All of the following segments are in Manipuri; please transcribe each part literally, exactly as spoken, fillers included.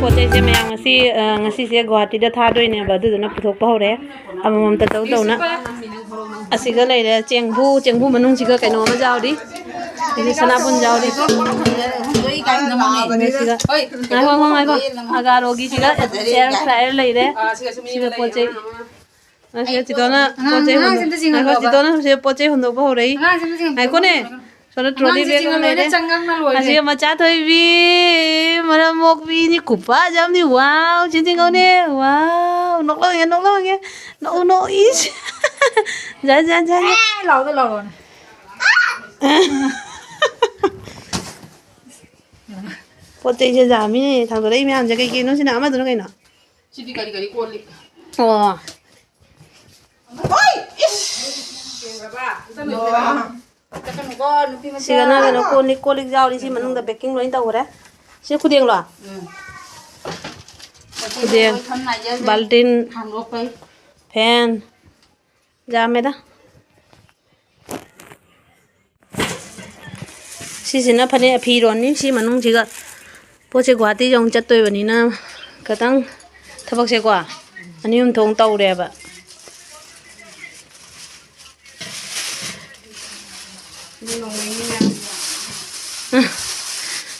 ꯄꯣꯠ ꯆꯩꯁꯦ ꯃꯌꯥꯝ ꯉꯁꯤ, ꯑ, ꯉꯁꯤꯁꯦ ꯒꯨꯋꯥꯍꯥꯇꯤꯗ ꯊꯥꯗꯣꯏꯅꯦꯕ, ꯑꯗꯨꯗꯨꯅ ꯄꯨꯊꯣꯛꯄ ꯍꯧꯔꯦ꯫ ꯑꯃꯃꯝꯇ ꯇꯧ ꯇꯧꯅ꯫ ꯑꯁꯤꯒ ꯂꯩꯔꯦ ꯆꯦꯡꯕꯨ, ꯆꯦꯡꯕꯨ ꯃꯅꯨꯡꯁꯤꯒ ꯀꯩꯅꯣ ꯑꯃ ꯌꯥꯎꯔꯤ꯫ ꯁꯤꯒ ꯁꯅꯥꯕꯨꯟ ꯌꯥꯎꯔꯤ꯫ ꯑꯗꯨꯒ ꯉꯥꯏꯈꯣ, ꯉꯥꯏꯈꯣ, ꯉꯥꯏꯈꯣ꯫ ꯑꯒꯥꯔꯣꯒꯤꯁꯤꯒ air fryer ꯂꯩꯔꯦ꯫ ꯁꯤꯒ ꯄꯣꯠ ꯆꯩ꯫ ꯑꯁꯤꯒ ꯆꯤꯇꯣꯅ ꯄꯣꯠ ꯆꯩ ꯑꯉꯥꯡꯁꯦ ꯑꯝꯇ ꯍꯣꯟꯗꯣꯛ-, ꯉꯥꯏꯈꯣ, ꯆꯤꯇꯣꯅ ꯁꯤꯗ ꯄꯣꯠ ꯆꯩ ꯍꯣꯟꯗꯣꯛꯄ ꯍꯧꯔꯛꯏ꯫ ꯑꯉꯥꯡꯁꯦ ꯑꯝꯇ ꯆꯤꯡꯍꯜꯂꯣ꯫ ꯉꯥꯏꯈꯣꯅꯦ꯫ ꯁꯣꯝꯗ trolley bag ꯑꯃ ꯂꯩꯔꯦ꯫ ꯆꯪꯉꯛꯅ ꯂꯣꯏꯔꯦ꯫ ꯑꯁꯤꯒ ꯃꯆꯥ ꯊꯣꯏꯕꯤ, ꯃꯔꯝ ꯃꯣꯛꯄꯤꯅꯤ, ꯈꯨꯐꯖ ꯑꯃꯅꯤ꯫ Wow, ꯆꯦꯟꯁꯤꯟꯈꯣꯅꯦ꯫ Wow, ꯅꯣꯛꯂꯛꯑꯣꯏꯒꯦ, ꯅꯣꯛꯂꯛꯑꯣꯏꯒꯦ꯫ ꯅꯣꯛꯎ, ꯅꯣꯛꯎ, ꯏꯁ꯫ ꯖꯥꯠ, ꯖꯥꯠ, ꯖꯥꯠ, ꯖꯥꯠ꯫ ꯑꯦ, ꯂꯥꯎꯗ, ꯂꯥꯎꯗ꯫ ꯄꯣꯠ ꯆꯩꯁꯦ ꯌꯥꯝꯃꯤꯅꯦ ꯊꯥꯡꯗꯣꯔꯛꯏ ꯃꯌꯥꯝꯁꯦ꯫ ꯀꯩ ꯀꯩꯅꯣ ꯁꯤꯅ? ꯑꯃꯗꯨꯅ ꯀꯩꯅꯣ? ꯁꯤꯗꯤ ꯀꯔꯤ ꯀꯔꯤ ꯀꯣꯜꯂꯤ? ꯑꯣ꯫ ꯍꯣꯏ! ꯏꯁ! ꯌꯦꯡꯉꯕ? ꯑꯝꯇ ꯅꯣꯛꯁꯤꯔꯥ? ꯆꯠꯀꯅꯨꯀꯣ, ꯅꯨꯄꯤ ꯃꯆꯥ꯫ ꯁꯤꯒꯅ ꯀꯩꯅꯣ ꯀꯣꯜ ꯂꯤꯛ, ꯀꯣꯜ ꯂꯤꯛ ꯌꯥꯎꯔꯤ ꯁꯤ ꯃꯅꯨꯡꯗ packing ꯂꯣꯏ ꯇꯧꯈ꯭ꯔꯦ꯫ ꯁꯤ ꯈꯨꯗꯦꯡꯂꯣ? ꯎꯝ꯫ ꯈꯨꯗꯦꯡ, ꯂꯣꯏ ꯊꯝ ꯅꯥꯏꯖꯔꯦ꯫ ꯕꯥꯜꯇꯤꯟ, ꯍꯥꯡꯗꯣꯛꯄꯩ꯫ Fan, ꯌꯥꯝꯃꯦꯗ꯫ ꯁꯤꯁꯤꯅ ꯐꯅꯦꯛ ꯐꯤꯔꯣꯟꯅꯤ꯫ ꯁꯤ ꯃꯅꯨꯡꯁꯤꯒ ꯄꯣꯠꯁꯦ ꯒꯨꯍꯥꯇꯤꯁꯦ ꯑꯃꯨꯛ ꯆꯠꯇꯣꯏꯕꯅꯤꯅ ꯈꯤꯇꯪ ꯊꯕꯛꯁꯦꯀꯣ ꯑꯅꯤ ꯑꯍꯨꯝ ꯊꯣꯛ ꯇꯧꯔꯦꯕ꯫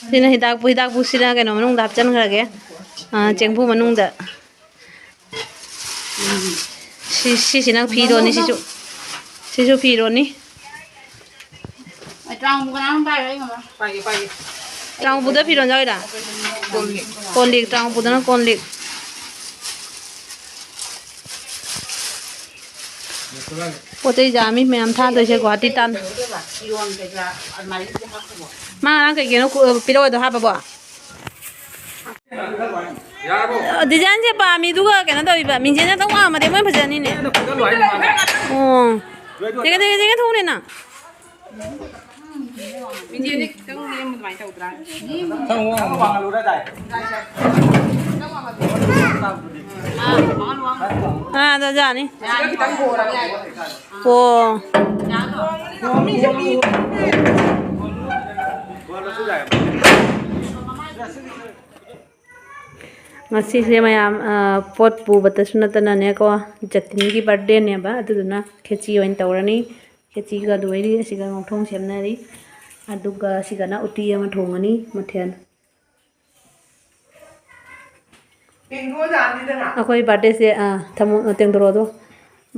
ꯁꯤꯅ ꯍꯤꯗꯥꯛꯄꯨ, ꯍꯤꯗꯥꯛꯄꯨ ꯁꯤꯅ ꯀꯩꯅꯣ ꯃꯅꯨꯡꯗ ꯍꯥꯞꯆꯤꯟꯈ꯭ꯔꯒꯦ, ꯑꯥ, ꯆꯦꯡꯐꯨ ꯃꯅꯨꯡꯗ꯫ ꯁꯤ, ꯁꯤꯁꯤꯅ ꯐꯤꯔꯣꯟꯅꯤ, ꯁꯤꯁꯨ, ꯁꯤꯁꯨ ꯐꯤꯔꯣꯟꯅꯤ꯫ ꯑꯩ ꯇꯔꯥꯃꯉꯥ ꯀꯅꯥꯅꯣꯝ ꯄꯥꯏꯔꯣ, ꯑꯩ ꯉꯝꯃꯔꯣꯏ꯫ ꯄꯥꯏꯒꯦ, ꯄꯥꯏꯒꯦ꯫ ꯇꯔꯥꯃꯉꯥꯗ ꯐꯤꯔꯣꯟ ꯌꯥꯎꯔꯤꯔꯥ? ꯀꯣꯜ ꯂꯤꯛ꯫ ꯀꯣꯜ ꯂꯤꯛ, ꯇꯔꯥꯃꯉꯥꯗꯅ ꯀꯣꯜ ꯂꯤꯛ꯫ ꯄꯣꯠ ꯆꯩ ꯌꯥꯝꯃꯤ ꯃꯌꯥꯝ ꯊꯥꯗꯣꯏꯁꯦ ꯒꯨꯍꯥꯇꯤ ꯇꯥꯟꯅ꯫ ꯐꯤꯔꯣꯟ ꯀꯩꯀꯥ ꯑꯜꯃꯥꯔꯤꯗ ꯍꯥꯞꯈ꯭ꯔꯕꯣ? ꯃꯥ ꯉꯔꯥꯡ ꯀꯩ ꯀꯩꯅꯣ ꯄꯤꯔꯛꯑꯣꯗꯣ ꯍꯥꯞꯄꯕꯣ? ꯗꯤꯖꯥꯏꯟꯁꯦ ꯄꯥꯝꯃꯤ, ꯑꯗꯨꯒ ꯀꯩꯅꯣ ꯇꯧꯔꯤꯕ, ꯃꯤꯡꯁꯦꯜꯅ ꯈꯤꯇꯪ ꯋꯥꯡꯉꯝꯃꯗꯤ ꯃꯣꯏ ꯐꯖꯅꯤꯅꯦ꯫ ꯑꯣ꯫ ꯊꯦꯡꯉꯦ, ꯊꯦꯡꯉꯦ, ꯊꯦꯡꯉꯦ, ꯊꯣꯡꯅꯦ ꯅꯪ꯫ ꯃꯤꯡꯖꯦꯜꯁꯦ ꯈꯤꯇꯪ ꯅꯦꯝꯕ ꯑꯗꯨꯃꯥꯏꯅ ꯇꯧꯗ꯭ꯔꯥ? ꯈꯔ ꯋꯥꯡꯍꯜꯂꯨꯔꯥ ꯗꯥꯏ? ꯑꯥ, ꯑꯗꯨ ꯌꯥꯅꯤ꯫ ꯁꯤꯗ ꯈꯤꯇꯪ ꯍꯣꯔꯒ꯫ ꯑꯣ꯫ ꯉꯁꯤꯁꯦ ꯃꯌꯥꯝ, ꯑ, ꯄꯣꯠ ꯄꯨꯕꯗꯁꯨ ꯅꯠꯇꯅꯅꯦꯀꯣ, ꯖꯇꯤꯟꯒꯤ ꯕꯥꯔꯗꯦꯅꯦꯕ, ꯑꯗꯨꯗꯨꯅ ꯈꯦꯆꯤ ꯑꯣꯏꯅ ꯇꯧꯔꯅꯤ꯫ ꯈꯦꯆꯤꯒ ꯑꯗꯨ ꯑꯣꯏꯔꯤ, ꯑꯁꯤꯒ ꯉꯧꯊꯣꯡ ꯁꯦꯝꯅꯔꯤ, ꯑꯗꯨꯒ ꯁꯤꯒꯅ ꯎꯇꯤ ꯑꯃ ꯊꯣꯡꯉꯅꯤ, ꯃꯊꯦꯜ꯫ ꯑꯩꯈꯣꯏ ꯕꯥꯔꯗꯦꯁꯦ, ꯑꯥ, ꯊꯝꯃꯣ, ꯇꯦꯡꯗꯣꯔꯛꯑꯣꯗꯣ꯫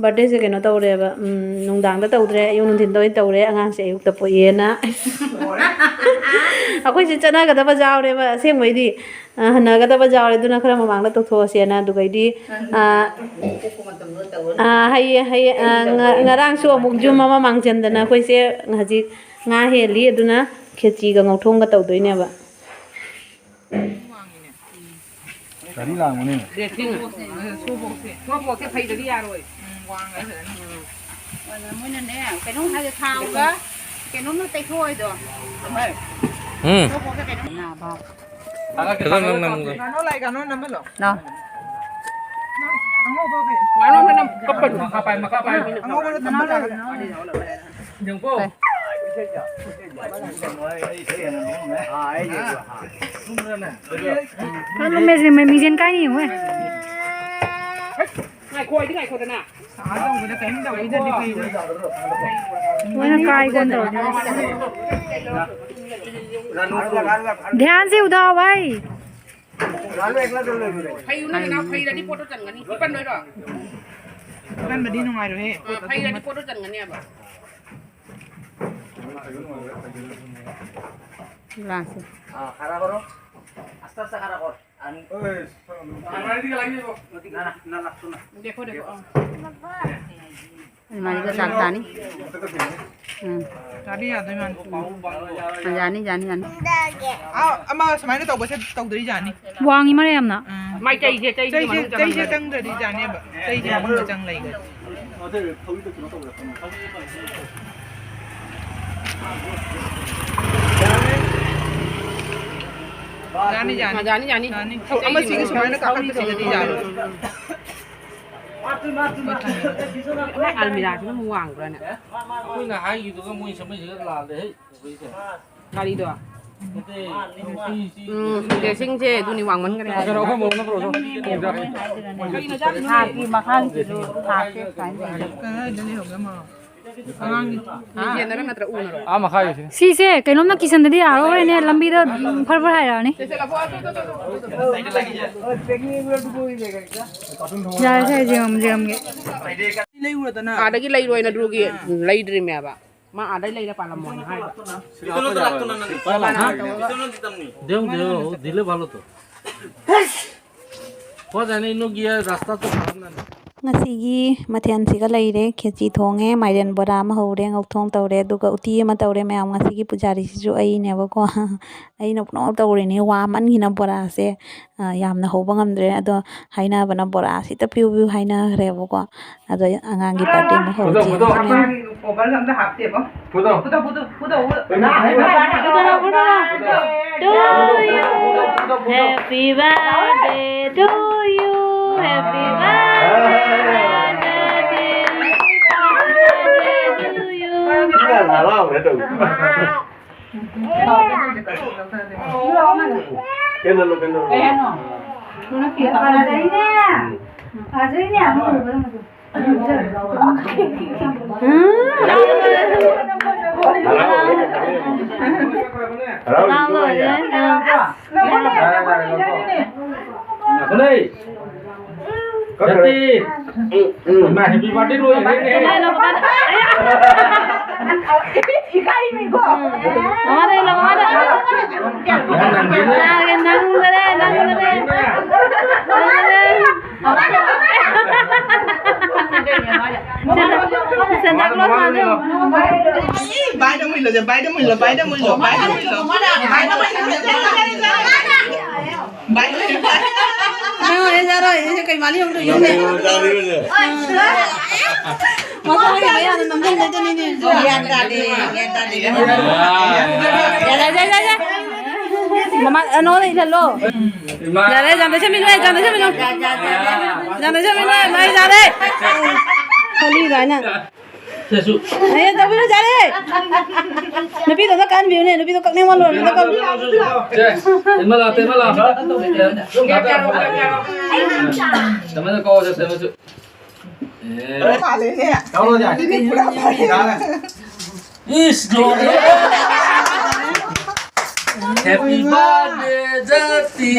ꯕꯥꯔꯗꯦꯁꯦ ꯀꯩꯅꯣ ꯇꯧꯔꯦꯕ, ꯎꯝ, ꯅꯨꯡꯗꯥꯡꯗ ꯇꯧꯗ꯭ꯔꯦ, ꯑꯌꯨꯛ ꯅꯨꯡꯊꯤꯟꯗ ꯑꯣꯏꯅ ꯇꯧꯔꯦ, ꯑꯉꯥꯡꯁꯦ ꯑꯌꯨꯛꯇ ꯄꯣꯛꯑꯦꯅ꯫ ꯑꯩꯈꯣꯏꯁꯦ ꯆꯠꯅꯒꯗꯕ ꯌꯥꯎꯔꯦꯕ ꯑꯁꯦꯡꯕꯩꯗꯤ꯫ ꯑ, ꯍꯟꯅꯒꯗꯕ ꯌꯥꯎꯔꯦ, ꯑꯗꯨꯅ ꯈꯔ ꯃꯃꯥꯡꯗ ꯇꯧꯊꯣꯛꯑꯁꯦꯅ꯫ ꯑꯗꯨꯒꯩꯗꯤ, ꯑ, ꯑ, ꯍꯌꯦ-, ꯍꯌꯦ-, ꯑ, ꯉ-, ꯉꯔꯥꯡꯁꯨ ꯑꯃꯨꯛ ꯌꯨꯝ ꯑꯃ ꯃꯥꯡꯖꯟꯗꯅ ꯑꯩꯈꯣꯏꯁꯦ ꯍꯧꯖꯤꯛ ꯉꯥ ꯍꯦꯜꯂꯤ, ꯑꯗꯨꯅ ꯈꯦꯆꯤꯒ ꯉꯧꯊꯣꯡꯒ ꯇꯧꯗꯣꯏꯅꯦꯕ꯫ ꯒꯥꯔꯤ ꯂꯥꯡꯕꯅꯦ꯫ ꯁꯣꯕꯣꯛꯁꯦ, ꯁꯣꯕꯣꯛꯁꯦ ꯐꯩꯗꯗꯤ ꯌꯥꯔꯣꯏ꯫ ꯎꯝ, ꯋꯥꯡꯉꯦ ꯐꯖꯅ꯫ ꯎꯝ꯫ ꯑꯗ ꯃꯣꯏꯅꯅꯦ, ꯀꯩꯅꯣꯝ ꯍꯥꯏꯗꯤ ꯊꯥꯎꯒ ꯀꯩꯅꯣꯝꯅ ꯇꯩꯊꯣꯛꯑꯣꯏꯗꯣ꯫ ꯎꯝ꯫ ꯁꯣꯕꯣꯛꯁꯦ ꯀꯩꯅꯣꯝ ꯅꯥꯕ꯫ ꯐꯖꯅ ꯅꯪ ꯅꯝꯃꯨ꯫ ꯉꯥꯅꯨ ꯂꯥꯛꯑꯦ, ꯉꯥꯅꯨ ꯅꯝꯍꯜꯂꯣ꯫ ꯂꯥꯎ꯫ ꯑꯉꯧꯕ ꯀꯩ? ꯉꯥꯅꯨ ꯑꯃ ꯅꯝ-, ꯀꯞꯄꯅꯨ꯫ ꯃꯈꯥ ꯄꯥꯏ, ꯃꯈꯥ ꯄꯥꯏ꯫ ꯑꯉꯧꯕꯗꯣ ꯊꯝꯃꯣ꯫ ꯌꯦꯡꯉꯨꯀꯣ꯫ ꯀꯩꯅꯣ ꯃꯦꯁ-, ꯃꯦ-, ꯃꯤꯡꯖꯦꯜ ꯀꯥꯏꯅ ꯌꯦꯡꯉꯨ꯫ ꯉꯥꯏꯈꯣ, ꯑꯩꯗꯤ ꯉꯥꯏꯈꯣꯗꯅ꯫ ꯂꯣꯏꯅ ꯀꯥꯏ ꯀꯣꯟ ꯇꯧꯔꯗꯤ꯫ ध्यान से उठाओ भाई। ꯐꯩꯌꯨ ꯅꯪ ꯅꯅꯥꯎ ꯐꯩꯔꯗꯤ ꯄꯣꯠꯇꯣ ꯆꯟꯒꯅꯤ꯫ ꯁꯤ ꯄꯟꯗꯣꯏꯔꯣ? ꯄꯟꯕꯗꯤ ꯅꯨꯡꯉꯥꯏꯔꯣꯏꯍꯦ꯫ ꯑ, ꯐꯩꯔꯗꯤ ꯄꯣꯠꯇꯣ ꯆꯟꯒꯅꯦꯕ꯫ ꯂꯥꯛꯁꯦ꯫ ꯑꯥ, ꯈꯔ ꯀꯔꯣ꯫ ꯑꯁꯇꯦ ꯑꯁꯇꯦ ꯈꯔ ꯀꯔꯣ꯫ ꯑꯟ-, ꯑꯣꯏ, ꯁꯥ-, ꯅꯥ, ꯅꯥ, ꯅꯥ, ꯂꯥꯛꯁꯣ ꯅꯥ꯫ देखो, देखो, ꯑꯥ꯫ ꯑꯗꯨꯃꯥꯏꯅ ꯆꯥꯛ ꯆꯥꯅꯤ꯫ ꯎꯝ꯫ ꯆꯥꯕ ꯌꯥꯗꯣꯏ ꯃꯥꯟꯗꯦ꯫ ꯌꯥꯅꯤ, ꯌꯥꯅꯤ, ꯌꯥꯅꯤ꯫ ꯑꯥ, ꯑꯃ ꯁꯨꯃꯥꯏꯅ ꯇꯧꯕꯁꯦ ꯇꯧꯗ꯭ꯔꯤ ꯌꯥꯅꯤ꯫ ꯋꯥꯡꯉꯤ ꯃꯥꯅ ꯌꯥꯝꯅ꯫ ꯎꯝ꯫ ꯃꯥꯏ ꯆꯩꯁꯦ, ꯆꯩꯁꯦ ꯆꯩꯁꯦ, ꯃꯅꯨꯡ ꯆꯪꯍꯟꯒꯅꯤ꯫ ꯆꯩꯁꯦ ꯆꯪꯗ꯭ꯔꯗꯤ ꯌꯥꯅꯦꯕ꯫ ꯆꯩꯁꯦ ꯃꯅꯨꯡꯗ ꯆꯪ ꯂꯩꯒꯅꯤ꯫ ꯌꯥꯅꯤ, ꯌꯥꯅꯤ꯫ ꯌꯥꯅꯤ, ꯌꯥꯅꯤ꯫ ꯌꯥꯅꯤ꯫ ꯑꯃꯁꯤꯒꯤ ꯁꯨꯃꯥꯏꯅ ꯀꯥꯈꯠꯄꯁꯤꯗꯗꯤ ꯌꯥꯔꯣꯏ꯫ ꯑꯜꯃꯤꯔꯥꯁꯤꯅ ꯑꯃꯨꯛ ꯋꯥꯡꯕ꯭ꯔꯥꯅꯦ? ꯑꯩꯈꯣꯏꯅ ꯍꯥꯏꯈꯤꯗꯨꯒ ꯃꯣꯏ ꯁꯦꯝꯃꯛꯏꯁꯤꯒ ꯂꯥꯜꯂꯦ, ꯍꯦ꯫ ꯒꯥꯔꯤꯗꯣ? ꯅꯠꯇꯦ, ꯁꯤ, ꯁꯤ, ꯎꯝ, ꯗ꯭ꯔꯦꯁꯤꯡꯁꯦ ꯑꯗꯨꯅꯤ ꯋꯥꯡꯃꯟꯈ꯭ꯔꯦ ꯍꯥꯏꯗꯣ꯫ ꯀꯩꯅꯣ, ꯑꯩꯈꯣꯏ ꯃꯧꯅ ꯄꯨꯔꯛꯑꯣ꯫ ꯊꯥꯛꯀꯤ ꯃꯈꯥꯒꯤꯁꯤꯁꯨ ꯊꯥꯛꯀꯦ ꯁꯨꯃꯥꯏꯅ ꯇꯧꯔꯒ꯫ ꯀꯗꯥꯏꯗ ꯂꯩꯍꯧꯒꯦ ꯑꯃ? ꯑꯉꯥꯡꯒꯤ꯫ ꯌꯦꯟꯅꯔ ꯅꯠꯇ꯭ꯔ ꯎꯅꯔꯣ? ꯑꯥ, ꯃꯈꯥꯒꯤꯁꯤꯅ꯫ ꯁꯤꯁꯦ ꯀꯩꯅꯣꯝꯅ ꯀꯤꯁꯟꯗꯗꯤ ꯌꯥꯔꯔꯣꯏꯅꯦ, ꯂꯝꯕꯤꯗ ꯐꯔ ꯐꯔ ꯍꯥꯏꯔꯛꯑꯅꯤ꯫ ꯌꯥꯔꯦ, ꯁꯦ, ꯖꯤꯔꯝ, ꯖꯤꯔꯝꯒꯤ꯫ ꯑꯥꯗꯒꯤ ꯂꯩꯔꯣꯏꯅ ꯑꯗꯨꯒꯤ ꯂꯩꯗ꯭ꯔꯤꯃꯦꯕ꯫ ꯃꯥ ꯑꯥꯗꯩ ꯂꯩꯔ ꯄꯥꯜꯂꯝꯃꯣꯅ ꯍꯥꯏꯕ꯫ ꯗꯦꯎ, ꯗꯦꯎ, দিলে ভালো তো। ꯀꯣ ꯖꯥꯅꯤ ꯏꯅꯨꯒꯤ ꯔꯥꯁꯇꯥ ꯇꯣ ꯈꯥꯔꯞ ꯅꯥꯅꯤ꯫ ꯉꯁꯤꯒꯤ ꯃꯊꯦꯜꯁꯤꯒ ꯂꯩꯔꯦ, ꯈꯦꯆꯤ ꯊꯣꯡꯉꯦ, ꯃꯥꯏꯔꯦꯟ ꯕꯣꯔꯥ ꯑꯃ ꯍꯧꯔꯦ, ꯉꯧꯊꯣꯡ ꯇꯧꯔꯦ, ꯑꯗꯨꯒ ꯎꯇꯤ ꯑꯃ ꯇꯧꯔꯦ꯫ ꯃꯌꯥꯝ, ꯉꯁꯤꯒꯤ ꯄꯨꯖꯥꯔꯤꯁꯤꯁꯨ ꯑꯩꯅꯦꯕꯀꯣ꯫ ꯑꯩꯅ ꯄꯨꯡꯅꯣꯛ ꯇꯧꯔꯤꯅꯤ, ꯋꯥꯃꯟꯈꯤꯅ ꯕꯣꯔꯥꯁꯦ, ꯑ, ꯌꯥꯝꯅ ꯍꯧꯕ ꯉꯝꯗ꯭ꯔꯦ꯫ ꯑꯗꯣ ꯍꯥꯏꯅꯕꯅ ꯕꯣꯔꯥꯁꯤꯇ ꯄꯤꯌꯨ ꯄꯤꯌꯨ ꯍꯥꯏꯅꯈ꯭ꯔꯦꯕꯀꯣ꯫ ꯑꯗꯣ ꯑꯉꯥꯡꯒꯤ ꯕꯥꯔꯗꯦ ꯑꯃ ꯍꯧꯔꯁꯦ ꯍꯥꯏꯅ꯫ ꯀꯣꯚꯔꯒ ꯑꯝꯇ ꯍꯥꯞꯇꯦꯕꯣ꯫ ꯐꯨꯗꯣ, ꯐꯨꯗꯣ, ꯐꯨꯗꯣ, ꯐꯨꯗꯣ, ꯐꯨꯗꯣ꯫ ꯐꯨꯗꯣ, ꯐꯨꯗꯣ, ꯐꯨꯗꯣ꯫ To you, happy birthday to you, happy birthday to you, happy birthday to you. ꯀꯦꯟꯗꯜꯗꯣ, ꯀꯦꯟꯗꯜꯗꯣ꯫ ꯀꯩ ꯍꯥꯏꯅꯣ? ꯐꯖꯩꯅꯦ꯫ ꯐꯖꯩꯅꯦ, ꯑꯃ ꯎꯕꯗ ꯃꯗꯨ꯫ ꯎꯝ꯫ ꯍꯔꯥꯎ, ꯍꯔꯥꯎ, ꯍꯔꯥꯎ꯫ ꯉꯥꯏꯈꯣꯅꯦ꯫ ꯍꯦꯄꯤ꯫ ꯎꯝ, ꯎꯝ꯫ ꯏꯃꯥ, ꯍꯦꯄꯤ ꯕꯥꯔꯗꯦ ꯂꯣꯏꯈ꯭ꯔꯦꯅꯦ꯫ ꯏꯀꯥꯏꯅꯤꯀꯣ꯫ ꯃꯃꯥꯗ ꯏꯜꯂꯣ, ꯃꯃꯥꯗ꯫ ꯅꯪꯗꯔꯦ, ꯅꯪꯗꯔꯦ꯫ ꯅꯪꯗꯔꯦ꯫ ꯁꯦꯟꯇꯥ, ꯁꯦꯟꯇꯥ ꯀ꯭ꯂꯣꯁ ꯃꯥꯟꯗ꯭ꯔꯣ? ꯕꯥꯏꯗ ꯑꯃꯨꯛ ꯏꯜꯂꯁꯦ, ꯕꯥꯏꯗ ꯑꯃꯨꯛ ꯏꯜꯂꯣ, ꯕꯥꯏꯗ ꯑꯃꯨꯛ ꯏꯜꯂꯣ, ꯕꯥꯏꯗ ꯑꯃꯨꯛ ꯏꯜꯂꯣ, ꯕꯥꯏꯗ ꯑꯃꯨꯛ ꯏꯜꯂꯣ꯫ ꯅꯪ ꯍꯣꯔꯦꯟ ꯆꯥꯔꯣꯏ, ꯑꯩꯁꯦ ꯀꯩ ꯃꯥꯜꯂꯤ ꯑꯃꯨꯛ ꯇꯧ ꯌꯨꯝꯗ꯫ ꯃꯁꯥꯒꯤ ꯃꯌꯥꯗ ꯅꯝꯁꯤꯟꯗꯣꯏꯗꯨꯅꯤꯅꯦ꯫ ꯒ꯭ꯌꯥꯟ ꯇꯥꯗꯦ, ꯒ꯭ꯌꯥꯟ ꯇꯥꯗꯦ꯫ ꯌꯥꯔꯦ, ꯌꯥꯔꯦ, ꯌꯥꯔꯦ꯫ ꯃꯃꯥ, ꯑ, ꯅꯉꯣꯟꯗ ꯏꯜꯍꯜꯂꯣ꯫ ꯏꯃꯥ꯫ ꯌꯥꯔꯦ, ꯌꯥꯝ ꯇꯩꯁꯟꯕꯤꯅꯨ, ꯌꯥꯝ ꯇꯩꯁꯟꯕꯤꯅꯨ꯫ ꯌꯥꯝ ꯇꯩꯁꯟꯕꯤꯅꯨ, ꯃꯥ ꯌꯥꯔꯦ꯫ ꯀꯔꯤ ꯀꯥꯏꯅ꯫ ꯁꯤꯁꯨ꯫ ꯑꯦ, ꯇꯧꯕꯤꯅꯨ, ꯌꯥꯔꯦ꯫ ꯅꯨꯄꯤꯗꯣ ꯑꯝꯇ ꯀꯟꯕꯤꯌꯨꯅꯦ, ꯅꯨꯄꯤꯗꯣ ꯀꯛꯅꯤꯡꯕ ꯂꯣꯏꯔꯕꯗ ꯀꯜꯂꯨ꯫ ꯁꯦ, ꯏꯃꯥ ꯂꯥꯛꯑꯣ, ꯏꯃꯥ ꯂꯥꯛꯑꯣ꯫ ꯇꯃꯥꯏꯅ ꯀꯧꯔꯁꯦ, ꯇꯃꯥꯏꯅꯁꯨ꯫ ꯑꯦ꯫ ꯇꯧꯔꯣ, ꯌꯥꯔꯦ꯫ ꯏꯁ, ꯂꯣꯏꯔꯦ꯫ Happy birthday, ꯖꯇꯤ꯫